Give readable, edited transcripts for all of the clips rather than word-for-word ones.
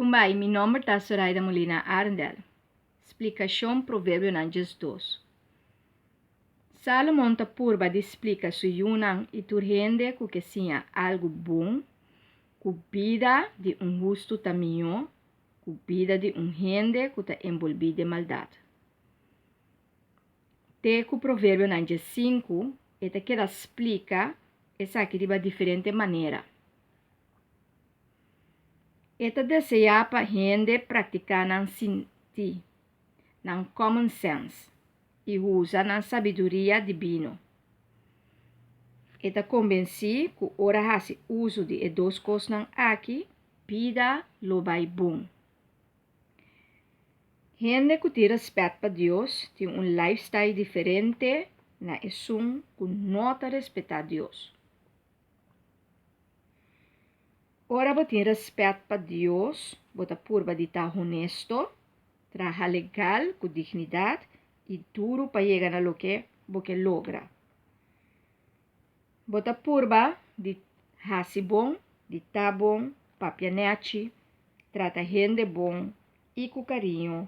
Kumbai, mi nomber ta Soraida Molina Arendel. Splikashon Proverbionan 12. Salomon ta purba di splika su yunan i tur hende ku ke siña algu bon, ku bida di un hustu ta mihó ku bida di un hende ku ta enbolbí den maldat. Te ku Proverbionan 15 e ta keda splika esaki riba diferente manera. E ta deseá pa hende praktiká nan sintí, nan common sense, i usa nan sabiduria dibino. E ta kombensí ku ora hasi uso di e dos kosnan aki, bida lo bai bon. Hende ku tin rèspèt pa Dios tin un lifestyle diferente na esun ku no ta respetá Dios. Ora bo tin rèspèt pa Dios, bo ta purba di ta honesto, traha legal ku dignidat i duru pa yega na loke bo ke logra. Bo ta purba di hasi bon, di ta bon, papia nèchi, trata hende bon i ku kariño.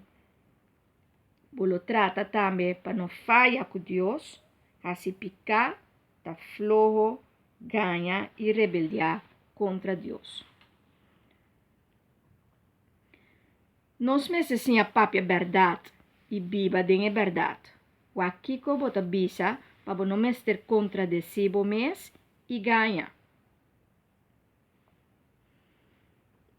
Bo lo trata tambe pa no faya ku Dios, hasi piká, ta floho, gaña i rebeldiá kontra Dios. Nos mester siña papia bèrdat i biba den e bèrdat. Wak kiko bo ta bisa pa bo no mester kontradesí bo mes i gaña.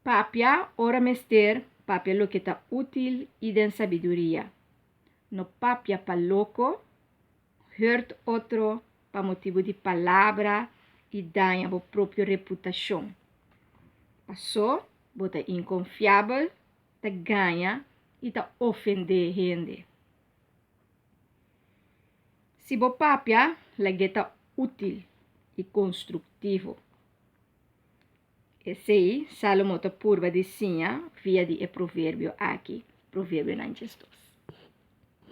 Papia ora mester papia loke ta útil i den sabiduria. No papia pa loko, hurt otro pa motibu di palabra i daña bo propio reputashon. Pasó bo ta inkonfiabel, ta gaña i ta ofendé hende. Si bo papia, lag'é ta útil i konstruktivo. Esei Salomo ta purba di siña via di e proverbio aki, Proverbionan 12.